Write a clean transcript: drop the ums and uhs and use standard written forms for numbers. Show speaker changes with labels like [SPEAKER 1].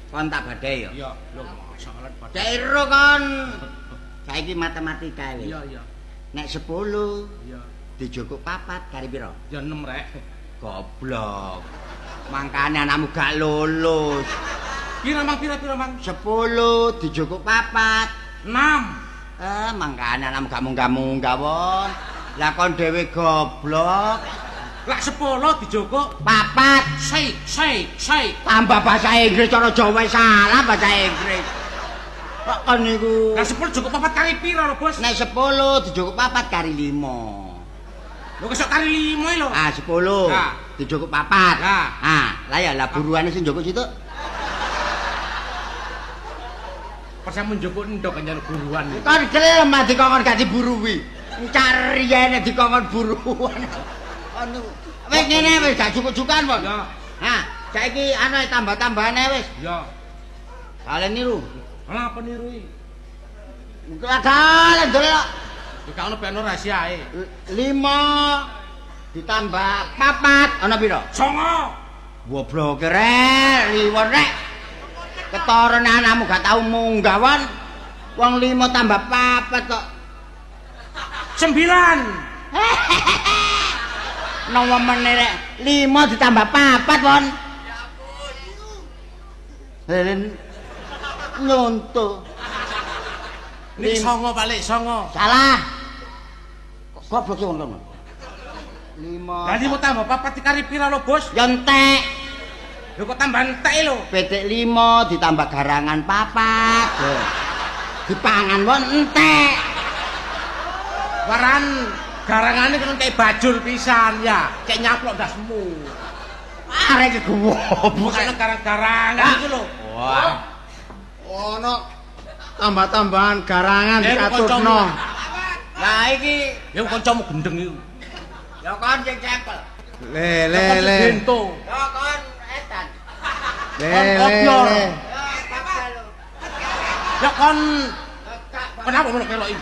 [SPEAKER 1] Kon tak badhe ya.
[SPEAKER 2] Iya, lho salat badhe.
[SPEAKER 1] Cek kon. Saiki matematika wis.
[SPEAKER 2] Iya, iya.
[SPEAKER 1] Nek 10
[SPEAKER 2] iya
[SPEAKER 1] dijukuk 4 kari pira?
[SPEAKER 2] Ya 6 rek.
[SPEAKER 1] Goblok. Mangkane anakmu gak lulus.
[SPEAKER 2] Pira mang pira-pira mang?
[SPEAKER 1] 10 dijukuk 4.
[SPEAKER 2] 6.
[SPEAKER 1] Mangkane anakmu gak munggah-munggah won. Lah kon dhewe goblok.
[SPEAKER 2] Lah 10 dijukuk
[SPEAKER 1] 4.
[SPEAKER 2] Sei, sei, sei.
[SPEAKER 1] Tambah bahasa Inggris cara Jawa salah bahasa Inggris. Kok kon niku?
[SPEAKER 2] Lah 10 dijukuk 4 kali pira lho, Bos?
[SPEAKER 1] Nek 10 dijukuk 4 kali 5.
[SPEAKER 2] Lho kesok kali 5 lho.
[SPEAKER 1] Ah 10.
[SPEAKER 2] Nah.
[SPEAKER 1] Dijukuk 4.
[SPEAKER 2] Nah.
[SPEAKER 1] Ah, lah ya lah buruane sing njukuk situ.
[SPEAKER 2] Persamun njukuk endhog njaluk buruan.
[SPEAKER 1] Kon gelem dikongkon gak diburuwi. Cariyene dikongkon buruan. Kon wis ngene wis gak cukup-cukukan, Pon.
[SPEAKER 2] Ya.
[SPEAKER 1] Nah, saiki ana tambah-tambahane wis.
[SPEAKER 2] Ya.
[SPEAKER 1] Kalen niru.
[SPEAKER 2] Lah apa niru iki?
[SPEAKER 1] Kalen delok.
[SPEAKER 2] Ya gak ono ben rahasiae.
[SPEAKER 1] 5 ditambah 4 ana pira?
[SPEAKER 2] 9.
[SPEAKER 1] Goblok rek, liwon rek. Ketara anakmu gak tau munggah won. Wong 5 tambah 4 kok
[SPEAKER 2] 9.
[SPEAKER 1] Nopo meneh rek? 5 ditambah 4 won.
[SPEAKER 3] Ya ampun.
[SPEAKER 1] Helen nyonto.
[SPEAKER 2] Nek 9 balik 9.
[SPEAKER 1] Salah. Kok goblok sih wong kono. 5.
[SPEAKER 2] Lah 5 tambah 4 dikari pira lho, Bos?
[SPEAKER 1] Ya entek.
[SPEAKER 2] Lho kok tambah entek lho?
[SPEAKER 1] Pitik 5 ditambah garangan 4. Dipangan won entek.
[SPEAKER 2] Waran garangane kena entek bajul pisan ya. Cek nyaplok ndasmu.
[SPEAKER 1] Arek iki goblok.
[SPEAKER 2] Bukan garang-garangan iku lho.
[SPEAKER 1] Wah.
[SPEAKER 4] Ono tambah-tambahan garangan diaturno.
[SPEAKER 1] Lah iki
[SPEAKER 2] ya kancamu gendeng iku.
[SPEAKER 1] Ya kon sing sampel.
[SPEAKER 4] Le le le.
[SPEAKER 1] Ya kon edan.
[SPEAKER 4] Le le le.
[SPEAKER 2] Ya kon kenapa ngono kelok iki?